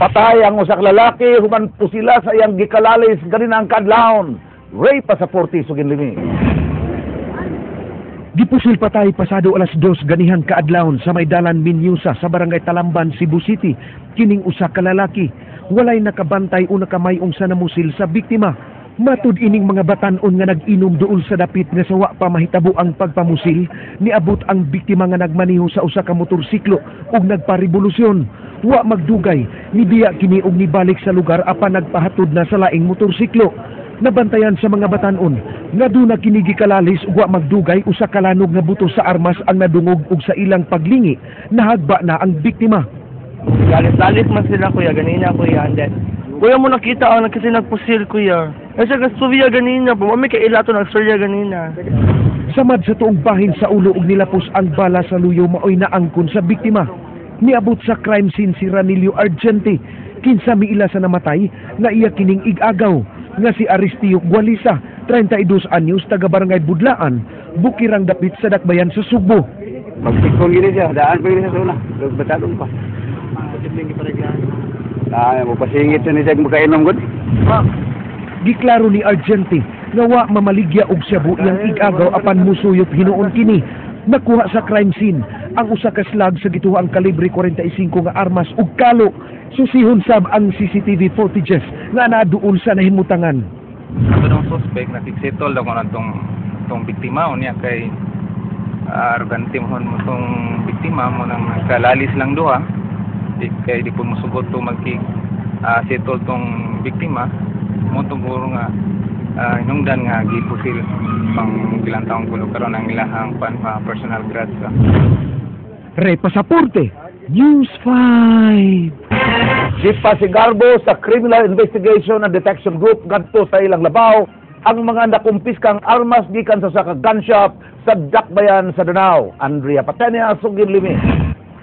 Patay ang usa ka lalaki human pusila sa iyang gikalalis ganina ang kaadlawon. Ray Pasaporte, sugin limi. Gipusil patay pasado 2:00 ganihan kaadlawon sa may dalan Minyusa sa barangay Talamban, Cebu City. Kining usa ka lalaki, walay nakabantay o nakamayong sa namusil sa biktima. Matud ining mga batan-on nga nag-inom duol sa dapit nga sawa pa mahitabo ang pagpamusil, niabot ang biktima nga nagmaniho sa usa ka motorsiklo ug nagparevolusyon. Wa magdugay, nibiya kini og nibalik sa lugar apan nagpahatod na sa laing motorsiklo. Nabantayan sa mga batan-on nga duna kini gikalalis ug wa magdugay usa ka lanog nga buto sa armas ang nadungog ug sa ilang paglingi nahagba na ang biktima. Galit-galit man sila, kuya, ganina, kuya, and then kuya mo nakita ang kasi nagpusil, kuya. Kasi nagsurya ganina, may kaila to nagsurya ganina. Samad sa tuong bahin sa ulo ug nilapos ang bala sa luyo maoy naangkon sa biktima. Niabot sa crime scene si Ranilio Argente, kinsa miila sa namatay nga iya kining ig-agaw nga si Aristeo Gualisa, 32 anyos, taga barangay Budlaan, bukirang dapit sa Dakbayan sa Sugbo. Pagsikon gini siya, daan pa gini siya sa una, batalong pa. Ay, mapasingit siya ni siya makainom gud. Giklaro ni Argente nga wa mamaligya og shabu iyang ig-agaw apan musuyop hinuon kini. Nakuha sa crime scene ang usa ka slag sa gituohang kalibre 45 nga armas ug kalo. Susihon sab ang CCTV footages nga naa duol sa nahimutangan. Ato dong suspect nakigsettle daw kuno tong biktima unya kay arrogante mohon mo tong biktima mo nang kalalis lang duha di kay di po mosugot to magkig settle tong biktima mo tong guro nga hinungdan nga gipusil pang ilang taong gulo karon ang ilahang pan personal grudge ba. Ray Pasaporte, News 5. Gipasigarbo sa Criminal Investigation and Detection Group ngadto sa ilang labaw ang mga nakumpiskang armas gikan sa usa ka gun shop sa Dakbayan sa Danao. Andrea Patenia, sugin limi.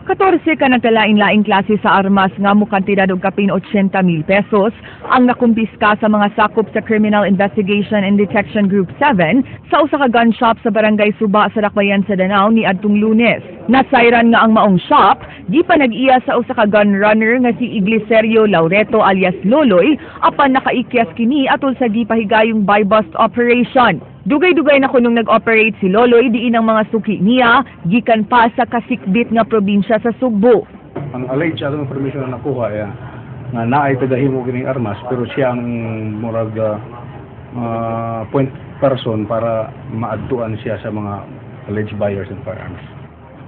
14 ka nagkalain-laing klase sa armas nga mukantidad og kapin 80,000 pesos ang nakumpiska sa mga sakop sa Criminal Investigation and Detection Group 7 sa usa ka gun shop sa Barangay Suba sa Dakbayan sa Danao niadtong Lunes. Nasayran nga ang maong shop di pa nag-iya sa usa ka gun runner nga si Igliserio Laureto alias Loloy apan nakaikyas kini atol sa gipahigayong buy-bust operation. Dugay-dugay na kunong nag-operate si Loloy diin ang mga suki niya gikan pa sa kasikbit nga probinsya sa Sugbo. Ang alleged atong information na nakuha ya nga naay tagahimo kining armas pero siya ang murag point person para maadtuan siya sa mga alleged buyers and firearms.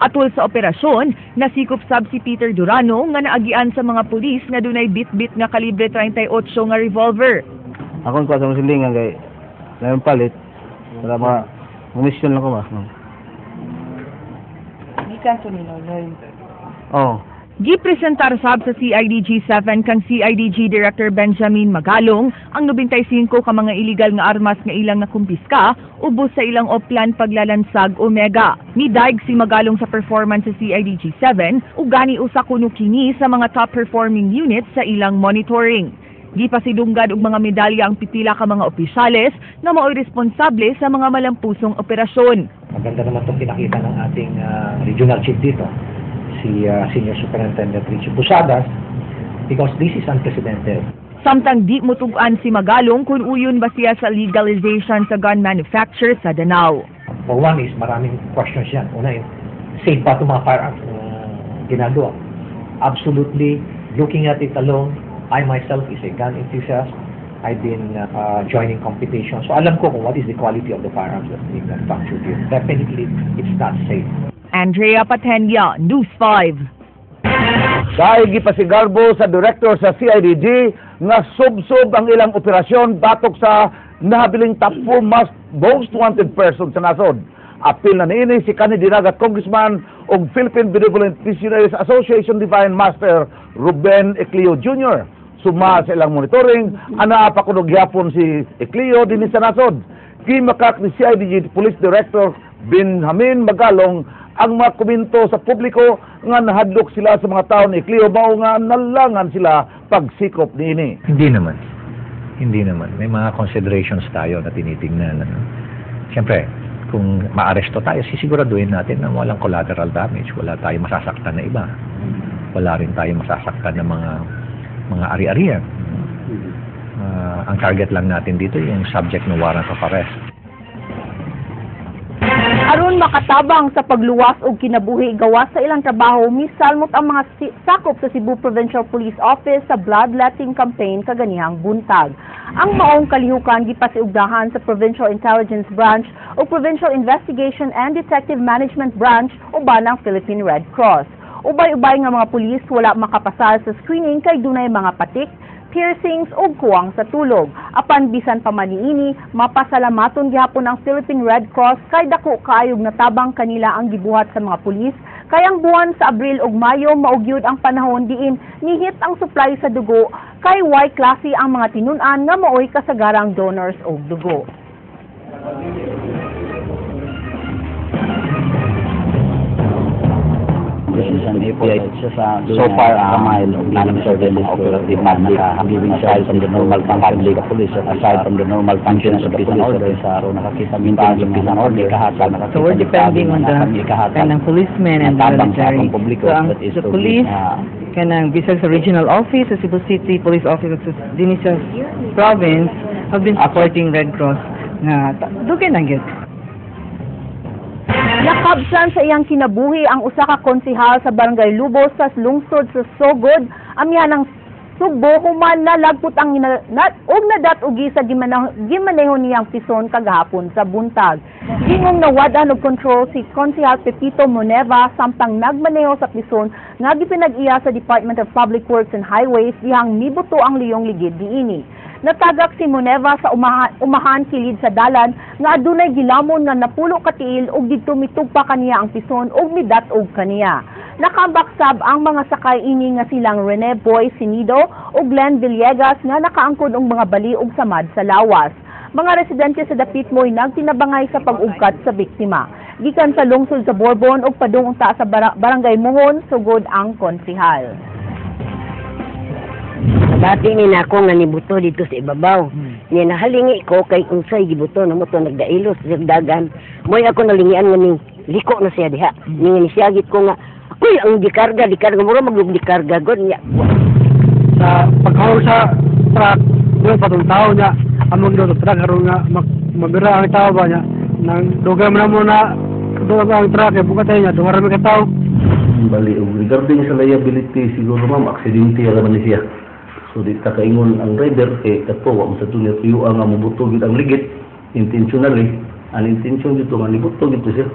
Atol sa operasyon, nasikop sab si Peter Durano nga naagian sa mga pulis nga dunay bit-bit nga kalibre 38 nga revolver. Akong kuha sa mga silingan kay nayon palit para mga munisyon lang ko ba. Gikan sa ni Nonoy. Oh. Gipresentar sab sa CIDG 7 kang CIDG Director Benjamin Magalong ang 95 ka mga illegal nga armas nga ilang nakumpiska ubos sa ilang Oplan Paglalansag Omega. Nidaig si Magalong sa performance sa CIDG 7 ug gani usa kuno kini sa mga top performing units sa ilang monitoring. Gipasidunggan og mga medalya ang pipila ka mga opisyales nga maoy responsable sa mga malampusong operasyon. Maganda naman itong pinakita ng ating regional chief dito, si Senior Superintendent Richie Posadas, because this is unprecedented. Samtang di mutug-an si Magalong kung uyon ba siya sa legalization sa gun manufacture sa Danao. For one is, maraming questions yan. Una, safe ba itong mga firearms na ginagawa? Absolutely, looking at it alone, I myself is a gun enthusiast. I've been joining competitions. So alam ko kung what is the quality of the firearms that's being manufactured here. Definitely, it's not safe. Andrea Patenia, News 5. Dahil gipasigarbo sa director sa CIDG nga sub-sub ang ilang operasyon batok sa nahabiling top 4 most wanted person sa nasod. Apil na niini si kanhi Dinagat Congressman ug Philippine Benevolent Missionaries Association Divine Master Ruben Ecleo Jr. Suma sa ilang monitoring, anaa pa kuno gyapon si Ecleo dinhi sa nasod. Gimakak ni CIDG Police Director Benjamin Magalong ang mga komento sa publiko nga nahadlok sila sa mga tao ni Ecleo mao nga nalangan sila pagsikop niini. Hindi naman. Hindi naman. May mga considerations tayo na tinitingnan. Ano? Siyempre, Kung maaresto tayo, sisiguraduhin natin na walang collateral damage, wala tayong masasaktan na iba. Wala rin tayong masasaktan na mga ari-arian. Ang target lang natin dito yung subject ng warrant of arrest. Aron makatabang sa pagluwas og kinabuhi gawas sa ilang trabaho, misalmot ang mga sakop sa Cebu Provincial Police Office sa bloodletting campaign kaganihang buntag. Ang maong kalihukan gipasiugdahan sa Provincial Intelligence Branch o Provincial Investigation and Detective Management Branch uban ang Philippine Red Cross. Ubay-ubay nga mga pulis wala makapasar sa screening kay dunay mga patik, piercings ug kuwang sa tulog. Apan bisan pa man niini, mapasalamaton gihapon ang Philippine Red Cross kay dako kaayog natabang kanila ang gibuhat sa mga pulis kay ang buwan sa Abril ug Mayo mao gyud ang panahon diin nihit ang supply sa dugo kay way klase ang mga tinun-an nga maoy kasagarang donors og dugo. This is an API. So far, non-surveillance operative na giving aside from the normal function of the police, aside from the normal functions of the police order, sa nakakita maintenance of peace and order, So we're depending on the kanang policemen and the military. So ang the police kanang bisag sa regional office sa Cebu City Police Office sa dinhi sa province have been supporting Red Cross nga dugay na gyud. Nakabsan sa iyang kinabuhi ang usa ka konsehal sa Barangay Lubos sa lungsod sa Sogod, amihan ng Sugbo, human nalagpot ang ug nadat-ugi sa gimaneho niyang pison kagahapon sa buntag. Gingong nawad-an og control si Konsehal Pepito Moneva samtang nagmaneho sa pison nga gipinag-iya sa Department of Public Works and Highways dihang mibuto ang liyong ligid niini. Natagak si Moneva sa umahan kilid sa dalan nga adunay gilamon nga 10 ka tiil ug didto mitugpa kaniya ang pison ug midat-og kaniya. Nakambak sab ang mga sakay ini nga silang Rene Boy Sinido ug Glenn Villegas nga nakaangkon og mga bali ug samad sa lawas. Mga residente sa dapit mo'y nagtinabangay sa pag-ugkat sa biktima. Gikan sa lungsod sa Borbon ug padung unta sa Barangay Mohon sugod ang konsehal. Dati ni nako nga nibuto dito sa ibabaw. Niya nahalingi ko kay unsay gibuto na mo to nagdailos sa dagan. Moy ako nalingian nga ning liko na siya diha. Ning nisiyagit ko nga ako'y ang dikarga, dikarga mura mag dikarga god niya. Sa pagkaon sa truck, doon patong tao niya, among doon truck aron nga mabira ang tao ba niya. Nang dugay man mo na doon ang truck kay bukat niya, duha ra mi ka tao. Bali og regarding sa liability siguro ma'am aksidente ra man ni siya. So di ta kaingon ang driver kay kato wa man sa tunya tuyo nga mobuto gid ang ligit intentionally. Ang intention dito nga nibuto gid siya.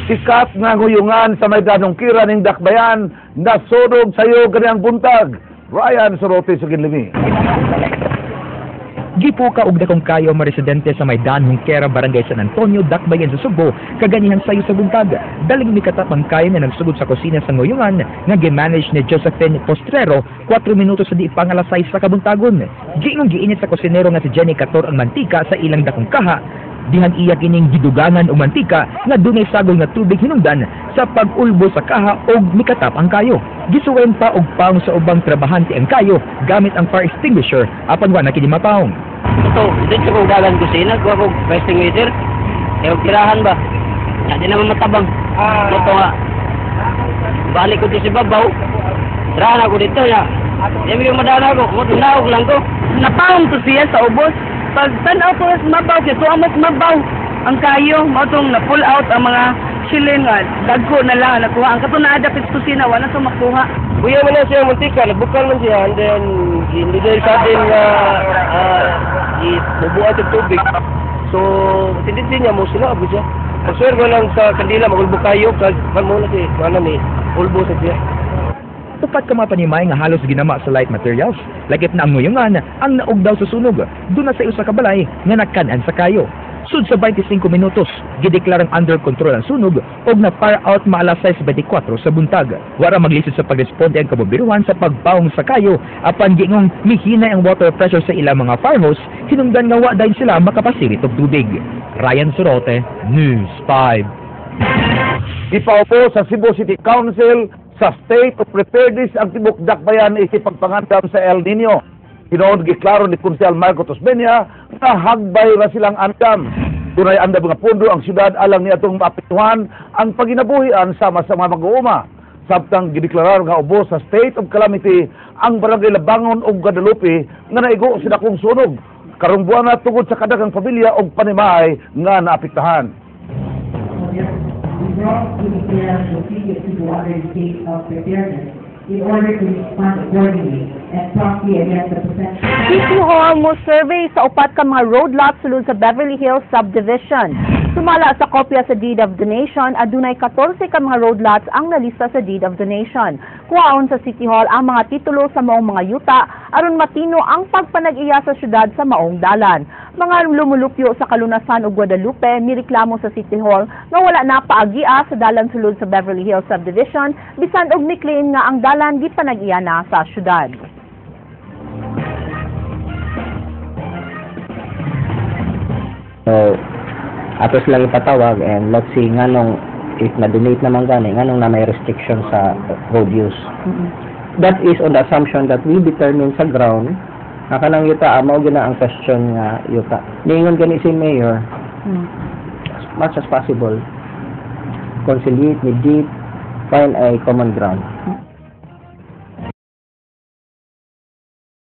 Sikat nga nguyungan sa may danong kira ning Dakbayan nasunog sayo ganiyang buntag. Ryan Sorote sa Ginlimi. Gipuka og dakong kayo mga residente sa may Danhong Kera, Barangay San Antonio, Dakbayan sa Sugbo, kaganihan sayo sa buntag. Daling mikatap ang kayo na nagsugod sa kusina sa nguyungan nga gimanage ni Josephine Postrero 4 minuto sa di pang alas 6 sa kabuntagon. Giingong giinit sa kusinero nga si Jenny Cator ang mantika sa ilang dakong kaha. Dihang iya kining gidugangan og mantika nga dunay sagol nga tubig hinungdan sa pag-ulbo sa kaha og mikatap ang kayo. Gisuwayan pa og paong sa ubang trabahante ang kayo gamit ang fire extinguisher apan wa na kini mapaong. Ito, dito kong dalan kusina, kuha ko fire extinguisher. Tirahan ba? Di naman matabang. Ito nga. Balik ko dito sa babaw. Tirahan ako dito ya. Di mo madala ko, naog lang ko. Napaong to siya sa ubos. Pag tanaw ko mas mabaw, kaya tuwa mas mabaw ang kayo, mao tong na pull out ang mga shilling nga dagko na lang nakuha. Ang kato na dapit sa kusina, wala to makuha. Buya man na siya mantika, nagbukal man siya, and then hindi dahil sa atin nga ibubuhat yung tubig. So, tindin niya mo sila, abo siya. Pag-swear ko lang sa kandila, magulbo kayo, kag mo na siya, wala ni, ulbo sa siya. Upat ka mga panimay nga halos ginama sa light materials, lagit na ang nguyungan ang naugdaw sa sunog, doon na sa usa ka balay nga nakan-an sa kayo. Sud sa 25 minutos, gideklarang under control ang sunog og na fire out maalas 6:24 sa buntag. Wara maglisod sa pagresponde ang kabomberuhan sa pagpaong sa kayo apan giingong mihinay ang water pressure sa ilang mga fire hose, hinungdan nga wa dahil sila makapasirit og tubig. Ryan Sorote, News 5. Gipaupo sa Cebu City Council sa state of preparedness ang tibok Dakbayan iti pagpangandam sa El Nino. Hinuon giklaro ni Konsehal Marco Tosmeña nga hagbay ra silang andam. Dunay andam nga pondo ang syudad alang niadtong maapektuhan ang paginabuhian sama sa mga mag-uuma. Samtang gideklarar nga ubos sa state of calamity ang barangay Labangon ug Guadalupe nga naigo sa dakong sunog karong buwana tungod sa kadaghang pamilya og panimahay nga naapektahan. We brought to declare the city of Cebu under the state of preparedness in order to respond accordingly and promptly against the potential. City Hall mo survey sa upat ka mga road lots sulod sa Beverly Hills Subdivision. Sumala sa kopya sa Deed of Donation, adunay 14 ka mga road lots ang nalista sa Deed of Donation. Kuhaon sa City Hall ang mga titulo sa maong mga yuta aron matino ang pagpanag-iya sa syudad sa maong dalan. Mga lumulupyo sa Kalunasan ug Guadalupe mireklamo sa City Hall nga wala na paagia sa dalan sulod sa Beverly Hills Subdivision bisan og mi-claim nga ang dalan gipanag-iya na sa syudad. So, ato silang ipatawag and let's see nganong if na-donate naman gani, nganong na may restriction sa road use. That is on the assumption that we determine sa ground nga kanang yuta mao gyud na ang question nga yuta. Niingon gani si Mayor, as much as possible, conciliate, mediate, find a common ground.